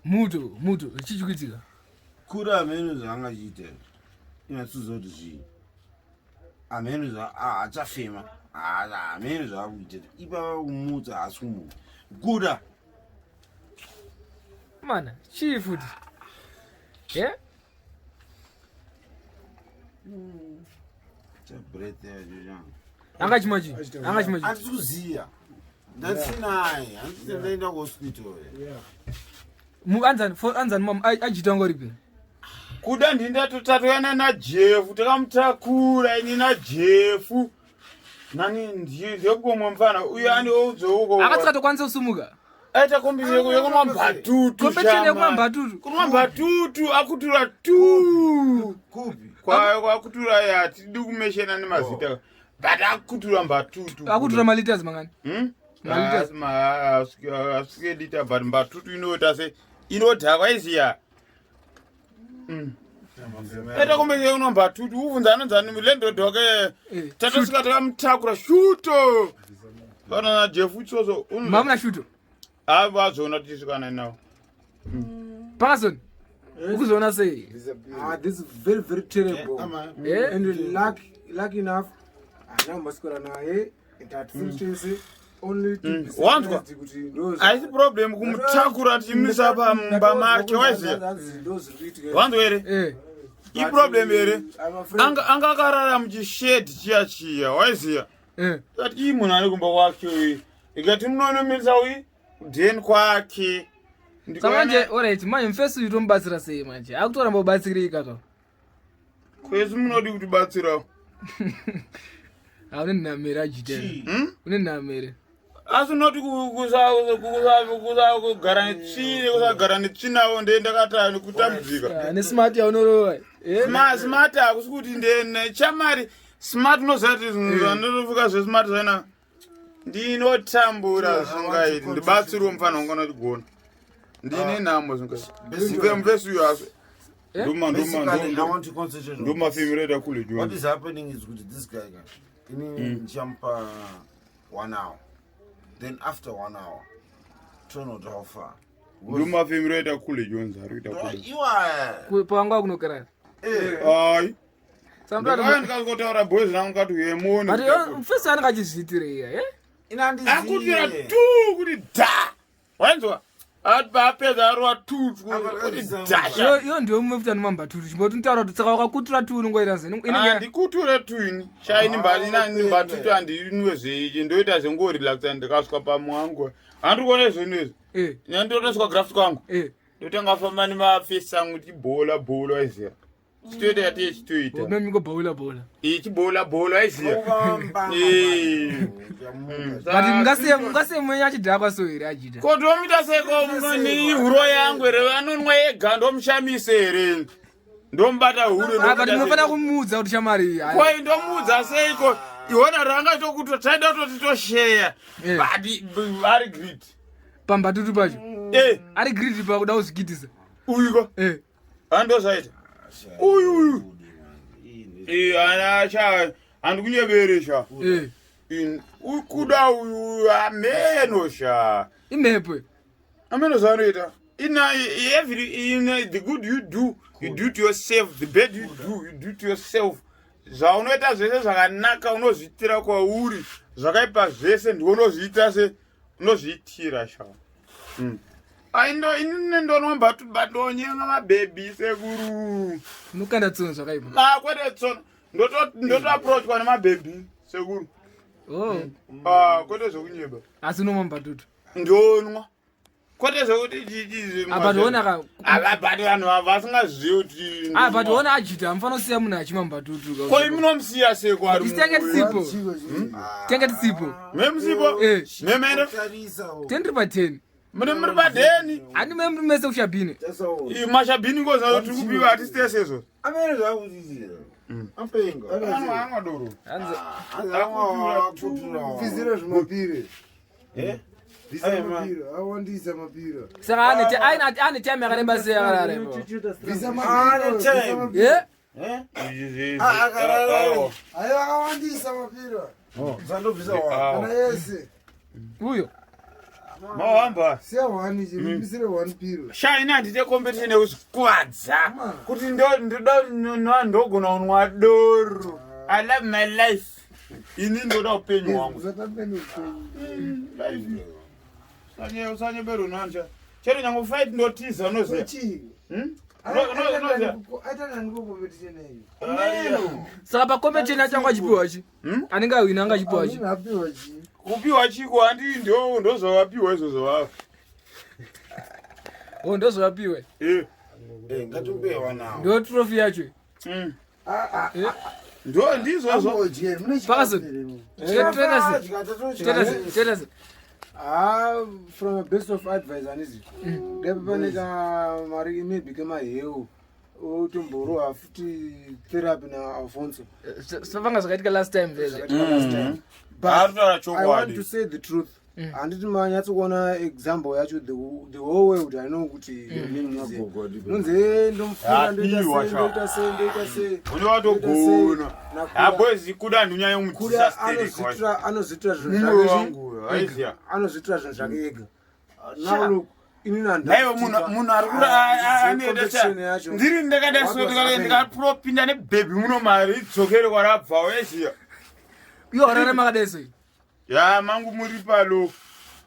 Muto, muto, chii chikuitika? Kura hameno zvaanga achiita. Inatsuza kuti zvii. Hameno zva haachafema. Hameno zvaakuita. Ipapa kumutsa haasi kumuka. Kuda. Mana, chii futi? Yeah? Breath yacho changu. Anga chimwa chii? Anga chimwa chii? Hatisi kuziya. Ndatsinaye. Handisi ndaenda kuhospital. Yeah. Mu anzani, for anzani mam ajita ngo ripi? Kuda ndindatotatoyana naJefu takamutakura ini naJefu. Nani ndiye mfana uyu ani oudzouko. Akatokwanisa kusumuka. Aita kombination yekunwa mbatutu. Competition yekunwa mbatutu. Kunwa mbatutu akutura tu. Kupi? Kwa akutura ya tidi kumeshena nemazita. Oh. But akutura mbatutu. Akutura ma liters mangani? Hmm? Ma liters. Asike liter but mbatutu inoita se inodhakwa iziya. Mm. Aita kombination yekunwa mbatutu uvunza anonzi landlord wake. Eh, Tatosvika takamutakura shuto. Kana na Jeff Utsozo. Mamuna shuto. Avazoona tichisvikana nawo. Parson. Ukuzoona sei? Ah, this is very very terrible. Eh? And luck lucky enough ana masikora naye tatisi only to be Wanzwa? surprised kuti ndo Haisi problem kumutakura tichimisa pamumba make waiziya. Wanzwa here? Eh. Iproblem here? Anga anga akarara muchishedi chiya chiya waiziya. Eh. Kati ii munhu ari kumba kwake uyu. Ikati munonomisa uyu kudheni kwake. Saka manje alright, manje mfesi uyu tomubatsira sei manje? Akutoramba kubatsirika ka. Kwesi munodi kutibatsirawo. Ah, une nhamere ajita. Hmm? Une nhamere. Asi unoti kugara netsvina kusagara netsvinawo ndee ndakata nekutambudzika. Ah, ne smart yaunorova. Eh? Smart hakusi kuti ndene chamari smart unoziva kuti zvandinofuka zvesmart zvaina ndinotambura zvingaiti ndibatsiriwo mufana wangu anotigona ndine nhamo zvingaiti mufesi uyo asi Eh? Basically, I want to concentrate on ndomafemireta kule What is happening is with this guy, guy. Ini jump 1 hour. Then after 1 hour, turn out how far. ndomafemireta kule jonzi ari kuita kule You are. Pawanga kunokarara. ai Saka ndakauya ndikazotaura boys rangu kati uyemuone But eh, mfesi anenge achizviitirei eh? akutira tu kuti dha wanzwa apedza arova tu kuti dha Iyo iyo ndiyo mumwe futi anomamba tutu. Chimboti nitaura kuti saka wakakutura tu unongoita sei? Inenge handikuture tuini shaini mbatutu handinwe zveichi ndoita zvengorelaxa ndikasvika pamwe wangu handiri kuona izvonu izvi eh ndotosvika graft kwangu eh ndotanga famba nemafesi angu tibola bola aiziya chitoita yatiye chitoita Mimi bhola bhola. ichibola bola aiziya But mungasiye mungasiye mwenye achidhakwa so here ajita. ko ndomuita seko huro yangu here anonwa ega ndomushamise here ndomubata hure Ah, but munofanira kumuudza kuti shamari hayi. koi ndomuudza seiko iona ranga tokuto taida kutoti tosheya Eh. but ari greed pambatutu pacho. Eh, Ari greedy pakuda kuzvikitisa. uyuko Eh. andozvaita uyu uyu Eh, ana cha handikunyeberesha Eh. kuda uyu ameno sha Imhepo. ameno zvaanoita ina every in the good you do you do to yourself the bad you do you do to yourself zvaunoita zvese zvakanaka unozviitira kwauri zvakaipa zvese ndiwe unozviita se unozviitira sha mm. aindo inini ndonwa mbatubatonyenga mabhebhi sekuru Unokanda tsono zvakaipa. Ah, kwete tsono ndotoapproachwa nemabhebhi sekuru Oh. Ah, kwete zvekunyeba Asi unomwa mbatutu. ndonwa kwete zvekuti Ah, but ona ka but vanhu ava vasingazivi kuti Ah, but ona ajita amufanira kusiya munhu achimwa mbatutu. ka. ko imunomusiya seko ari Isu tenge tisipo. Tenge tisipo. memusipo Eh. memene Tendiri pa 10. muri muri padeni Handi mwe muri mese kushabhini. mashabhini ngoza tiri kupiwa hatisi tese izvo Amene zvakuzidzira. Apenga. anwa doro Hanzi Bvisira zvimapire. Eh? Bvisa Aye, ma. mapira. Awandisa mapira. saka ane ane ane time yakareba sei akarara ipo. Bvisa Ane mapira. time. Bvisa mapira. Eh? Eh? Ah, akarara. Aiwa akawandisa mapira. Zandobvisa wa. Kana yese. Uyo. Mahamba. Siya one ichi, misire one piro. Sha ini handite competition yekuzvikuvadza. Kuti ndoda ndogona kunwa doro. I love my life. Ini ndoda upenyu hwangu. Usatambe neupenyu. Life. Usanyebero nanja. Chero nyango fight ndotiza unoziva. Chii? Hmm? Unoziva. Aita nani ko competition iyo? Saka pacompetition yacho anga achipiwa chi? Anenge awina anga achipiwa chi? Munhu apiwa chii? Kupiwa chiko handi ndo ndozvavapiwa izvozvo vavo. O ndozvavapiwe. Eh. Eh, ngatipewa nawo. Ndo trophy yacho. Eh? Ndo ndizvozvo. Ambodye, mune Pakazo. chikafu here? Teta sei? Teta sei? Teta sei? Ah, from a best of advice andizi dai pane ka mari maybe kemaheu otomborohwa futi therapy naalfonso Zvavanga zvakaitika last time zvezve. Arikutaura I want to chokwadi. say the truth. Handiti manyatsokuona example yacho the whole world I know kuti nonzi "Eh, ndomufura ndoita Apiwa sei sha. ndoita sei ndoita sei." Une watogona. Nakuda- Abozi kuda ndunyaya Kuda yomutisa sterek wacho. anozviitira zvinhu Mumwe zvake wangu aiziya. anozviitira zvinhu zvake ega. Now look, inini Naiwe munhu ari kura anoenda cha. Ndiri ndakada so ndikapropinda nebhebhi muno mari idzokere kwarabva weziya. Iwo harare makadai sei? Ya mangu muri palo.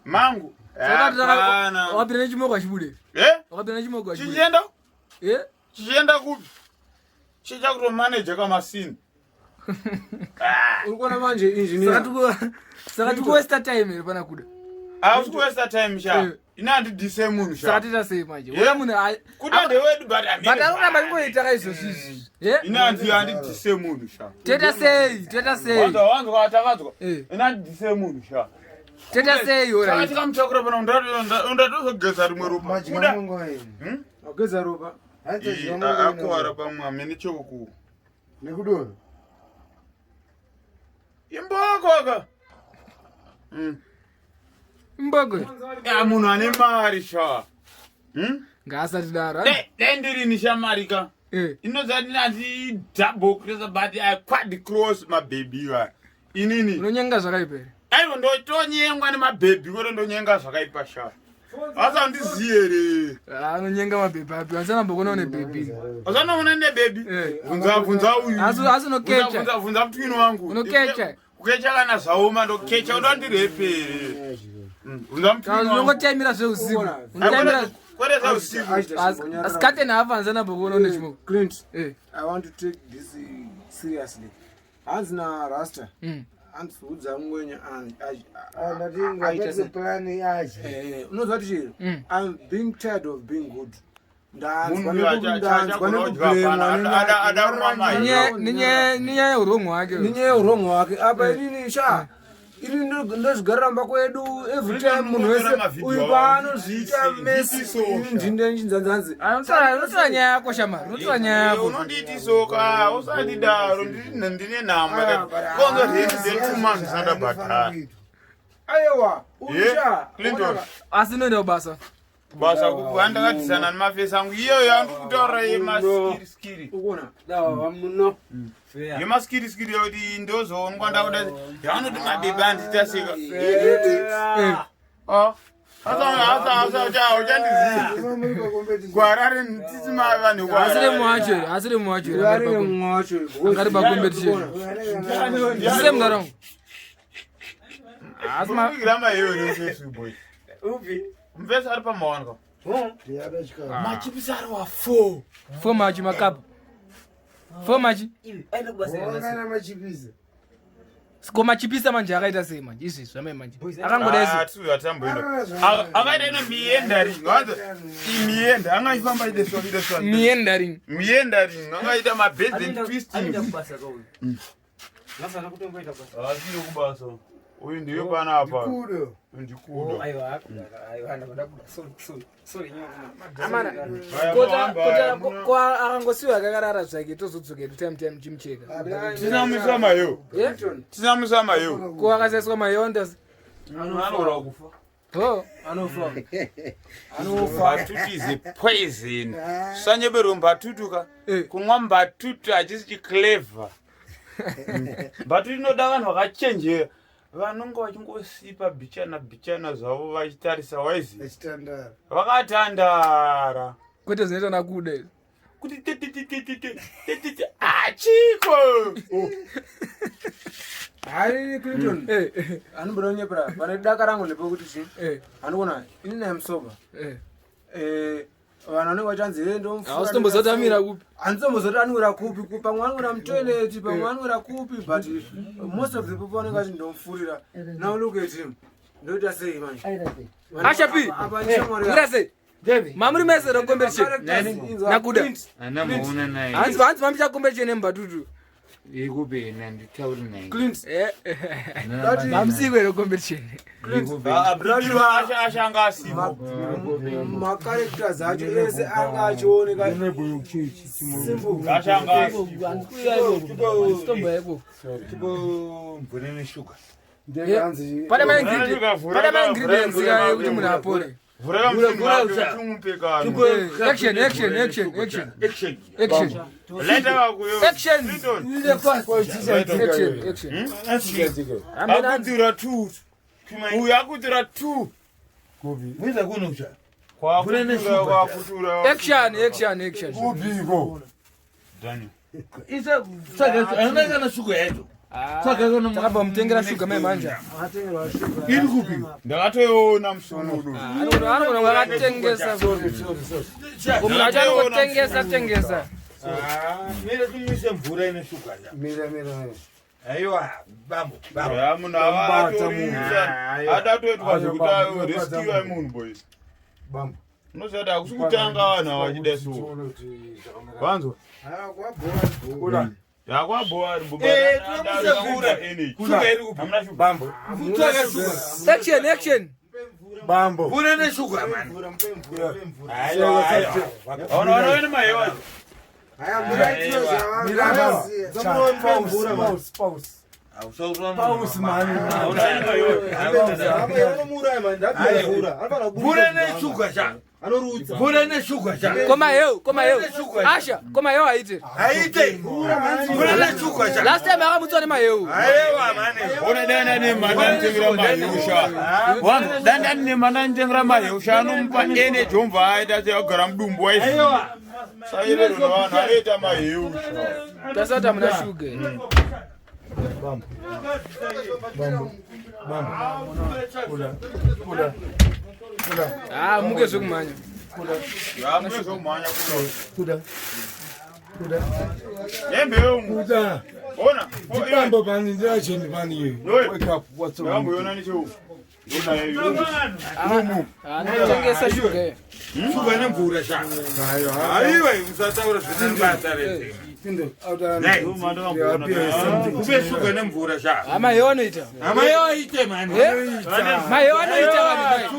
Mangu. Hapana. Wakapinda nechimoko achibude. Eh? Wakapinda nechimoko achibude. Chichienda? Eh? Chichienda kupi? Chicha kutomaneja kamasini. Uri kuona manje engineer. Saka tikuwesta time here pana kuda. Hausi kuwesta time sha. Eh. Ina handidhise munhu Saka sha. toita sei manje? Yeah. Uya munhu Kuda ndewedu but but arikuramba ingoita kaizvozvo izvi. Eh? Ina handidhise munhu sha. Toita sei? Toita sei? Wanzwa wanzwa takadzwa. Eh. Ina handidhise munhu sha. Toita sei Saka ora? tikamutakura pano ndatozogeza rimwe ropa. Madya Kuda. munguva ino. Wageza ropa. Hanzi adya munguva ino. Akuwara pamwe amene choku. Nekudonha. Imboko aka. Mboko. Ya munhu ane mari sha. Hmm? Ngaasati daro. Dai ndirini sha mari ka. Eh. Inozati ndati double cross but I quad cross mabhebhi va. Inini. Unonyenga zvakaipa here? Aiwa ndotonyengwa nemabhebhi kwete ndonyenga zvakaipa sha. Asandiziye here. Ah, anonyenga mabhebhi api. Asana une bhebhi. Asanoona nebhebhi. Eh. Bvunza bvunza uyu. Asi unokecha. Bvunza bvunza mutwini wangu. Unokecha. Kukecha kana zvaoma ndokecha unondirepere. Bvunza Kana mutwini wangu. unongotaimira zveusiku. Unoona. Unotaimira Kwete zveusiku. asikate nhafu anzana bhokuona une chimoko. Clint, Eh. I want to take this seriously. Hanzi na Rasta. Hanzi udza mwenye Ah, ndati ngapedze plan yacho. unoziva kuti chii? I'm being tired of being good. Ndanzwa Munhu uyu ndanzwa achagona kudya hapana, ada kunwa mai. Nenyaya yeurongwa hwake. nenyaya yeurongwa hwake apa inini sha ini ndozvigarira mumba kwedu every time munhu wese uyu paanozviita mesi ini ndinde nchinzanzanzi Unotora nyaya yako shamari. Unotora nyaya yako. Unondiitisoka usandidaro ndine nhamba konzo rent de2 months andabhadhara. aiwa Ye, usha Clinton. Asi unoenda kubasa. Basa kupandakatisana nemafesi angu iyoyo andikutaura yemaskiriskiri. ukuona Dawa muno. Yemaskiriskiri yekuti ndozoonekwa ndakuda yavanoti mabhebhi andiita seka. Eh. Uchandiziva. Muri pacompetition. Gwarare tisi vanhu Asiri muwacho here? Asiri muwacho here? ari mwacho Angari pacompetition. Zise mugaro wangu. Asi ma Kugira mahewe nemufesi boy. Upi? Mufesi ari pamawanikwa. Ndiyada chikafu. Machipisi ari wa 4. four machi makapu. Four machi. Ivi, aenda kubasa here nhasi? Wakana machipisa. Ko machipisa manje akaita sei manje? Izvi zvamai manje. Akangodai Ah, sei? Akaita ino miendaring. Wanza imienda angaifamba ide so ide so. Meandering. Miendaring angaita mabends and Anoenda twisting. kubasa ka uyu. Nhasi haana kutomboenda kubasa. Asiri kubasa. Uyu ndiwe panapa. Kudo. Ndikudo. Oh, aiwa, aiwa, ndakuda. Sorry, sorry, sorry, nyaya. Amana. Vaya Kota mahamba, kota muna- ko akangosiwa akakarara zvake tozodzokera time time chimucheka. Tinamuisa mayo. Eh? Tinamuisa mayo. Ko akasaiswa mayondas. Anogona kufa. Ho. anofa Mbatutu is a poison. Sanyebero mbatutu ka. Eh. Kumwa mbatutu hachisi chiclever. Mbatutu inoda vanhu vakachenjera. Vanonge vachingosipa bichana bichana zvavo vachitarisa waizi Achitandara. Vakatandara. Kwete zvinoita nakuda izvi. Kuti tititititi tititi achiko. Hai Clinton. Anomboda kunyepera pane daka rangu ndepekuti chi andikuona ini naye musoba. Vanhu vanenge vachanzi he ndomfura. Hausitombozoti amira kupi. Handitombozoti anowira kupi, pamwe anowira mutoilet, pamwe anowira kupi, but most of the people vanenge vachiti ndomfurira. Now look at him. Ndoita sei manje? Asha P. Apa ndishamwari Mira sei? Mamuri mese rokombeche. Nakuda. Andamuona naye. Hanzi hanzi mamicha kombeche nembatutu. Ikupe nanditauri naye. Clint. Mamusikwe rokombeche. Ashanga asipo. Macharacters acho ese anga achioneka simple. Ashanga asipo. Tipo mvura neshuga. Pane maingredients yekuti munhu apore. Vhura musimba. Action, action, action, action. Action. Action. Leta wakuyo. Action. Action, action. Akutura 2. Uyu akutura 2. Mweza kuno kucha. Kwakutura kwakutura. Action, action, action. Kupiko. Daniel. Isa saka ananga kana shuga yacho. Saka kana Takabva mutengera shuga mai manje. Akatengerwa shuga. Iri kupi? Ndakatoiona musono. Anogona kunge akatengesa. Munhu acho anongotengesa tengesa. Mira timuise mvura ine shuga. Mira, mira, mira. Aiwa, bambo, bambo. Ya munhu ava atorisa. Adatoitwa zvekuti rescue munhu boys. Bambo. Unoziva kuti hakusi kutanga vanhu ava vachida so. Vanzwa? Ah, kwabhowa. Yakwabhowa Eh, tinomuisa mvura. Shuga iri kupi? Hamuna shuga. Bambo. Kutsvaka shuga. Action, action. Bambo. Mvura neshuga mani. Mvura, mpe mvura, mpe mvura. Aiwa, aiwa. Vaona vana vene mahewa. Haya, mvura itiyo zvavakaziya. Pause, pause. Pause mani. Mvura neshuga cha. Mvura neshuga cha. Koma heu, koma heu. Asha, koma heu aite. Haite. Mvura neshuga cha. Last time akamutswa nemaheu. Aiwa mani. Ona dai nemhanda anotengera maheusha. Wangu dai ndani nemhanda anotengera maheusha anomupa energy omva aita seagara mudumbu waizi. Sairero vanhu vanoita maheusha. Tasati hamuna shuga. Ah, muke zvekumhanya. Hamuzomhanya kuno. Kuda. Kuda. Hembe yongu. Kuda. Ona. Bambo pani ndacheni pani. Wake up. What's wrong? Ndamboiona necheuku. Anotengesa shuga. Shuga nemvura cha. Aiwa, musataura zvisina basa rese. Kupe shuga nemvura cha. Maheu anoita. Maheu aite mani. Maheu anoita vanhu.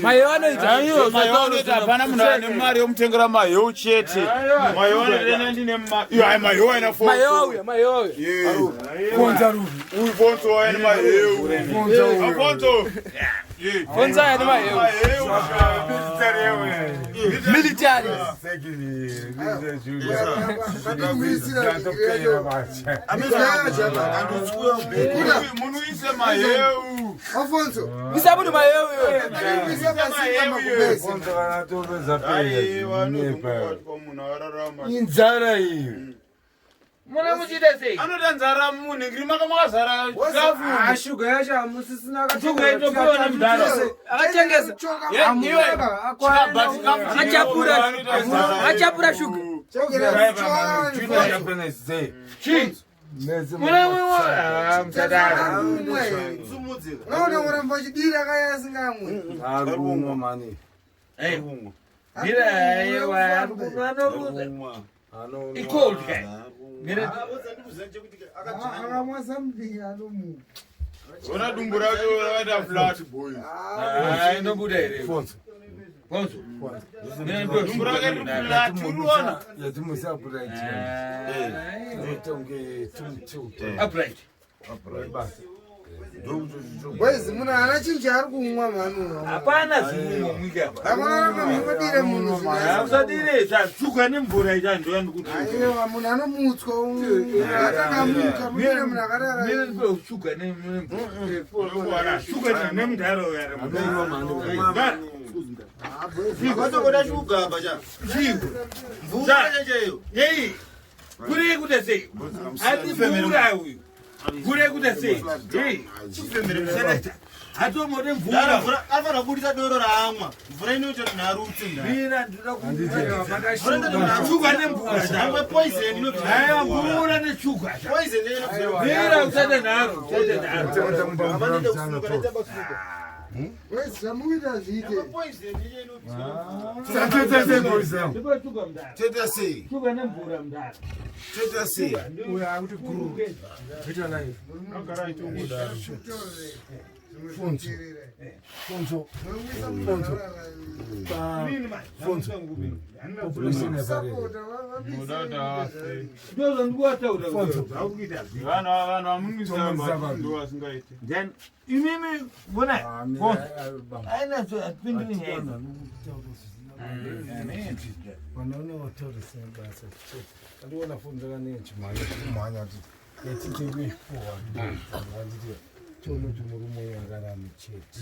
Maheu anoita. Maheu anoita hapana munhu ane mari yomutengera maheu chete. Maheu anoita ndine mari. Ayi maheu aina fo. Maheu auya, maheu auya. Fonza rubi. Uyu fonzo aina maheu. Afonso. Fonzo aina maheu. Military. Munuise maheu. Afonso. Isa munhu maheu iwe. Aiwa anozongobatwa munhu ararama. Inzara iyo. Muna muchiita sei? Anoda nzara munhu ngiri maka makazara chikafu. Ah, shuga yacho hamusisina Shuga itopiwa nemudhara. Akatengesa. Akachapura. Akachapura shuga. Muna mumwe musadaro. Unoona kuramba uchidira kaya asingamwe. Arikumwa mani. Mira aiwa anoruza. Icold guy. Mira Akamwa something anomuka. Ona dumbu rake rakaita flat boy. ah inobuda here. Fonzo. Fonzo. Mira ndo Dumbu rake riri flat uriona. Yatimusa upright. Upright. Boys, munhu haana chinhu chaari kumwa mhani. Hapana zvinhu mwika apa. Amaramba mungodire munhu zvinhu. Usadire zvatsvuka nemvura ita ndoya ndikuti. Aiwa, munhu anomutswa atanga amuka mudire munhu akarara. Mira ndipe shuga nemvura. Shuga nemudhara uya. Vatokoda shuga apa cha. Mvura chaiyo. Yei. Kure kuita sei? Ati mvura uyu. Kure kuita sei? Yei. Hatomode mvura. Anofanira kubudisa doro raamwa. Mvura inoita kuti nharutse nda. Mira ndinoda ku. Shuga nemvura. Amwe poison inobvisa. Aiwa mvura neshuga. Poison inobvisa. Mira usade nharo, usade nharo. Amanende kusuka, ndaita basuka. Boys, zvamukuita zviite. Poison inobvisa. Toita sei boys yangu? Ndipe shuga mudhara. Toita sei? Shuga nemvura mudhara. Toita sei? Uyo akuti guru. Better life. Fonzo. Fonzo. Fonzo. Fonzo. Population yaparere. Ndozvandikuwataura. Fonzo. Vanhu vanhu vamunwisa ndo vasingaiti. Then imimi vona. Fonzo. Aina so atipindiri nyaya. Vanaona vataurisa basa chete. Andiona fonzo kanenge chimhanya kuti yatite kuipuwa. Handiti tione kuti murume uyu angarame chete.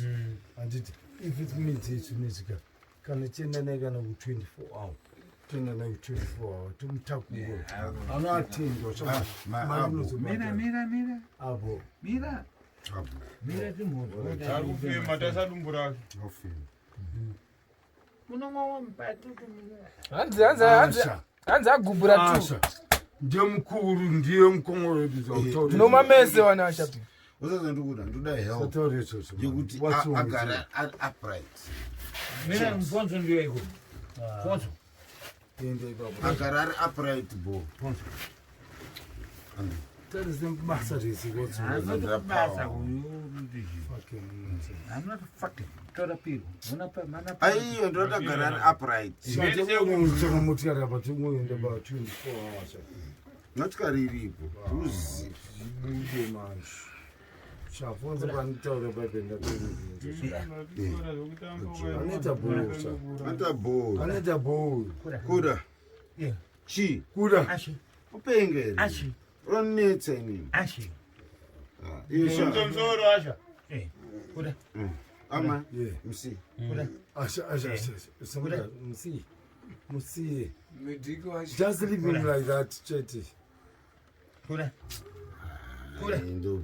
Handiti if it means it means ka kana tienda naye kana ku 24 hour. Toenda naye ku 24 hour tomutakura. Anoatendwa Ma- Mira mira mira. Apo. Mira. Mira timhozwa. Ari kufema tarisa dumbu rake. Munomwa mupatutu. Hanzi hanzi hanzi hanzi agubhura tu. Asha. Ndiye mukuru ndiye mukongoro wedu zvautaura. Nomamese wana ashapi. Usaza ndikuda ndoda help Sataura izvozvo. yekuti What's wrong with agare you? ari upright. Mira mfonzo ndiyo iko. Fonzo. Enda ipapo. Agare ari upright bo. Tarise basa rese what's wrong? I'm not basa uyu. Fucking nonsense. I'm not fucking. Tora piro. Muna pa mana. Aiyo ndoda agare ari upright. Saka motikari apa tingoenda ba 24 hours. Motikari iripo. Uzi. Bude manje. Chafonzo panitaura paipe ndatoizvinza. Anoita bhoo. Ata bo. Anoita bhoo. Kuda. Yeah. Chi. Kuda. Ashi. Upenge here. Ashi. Unonetsa inini. Ashi. Iyo sha. Musoro asha. Eh. Kuda. Ama. Yeah. Musi. Kuda. Asha asha asha. Samuda musiye. Musiye. Midiki wacho. Just leave him like that chete. Kuda. Ndo.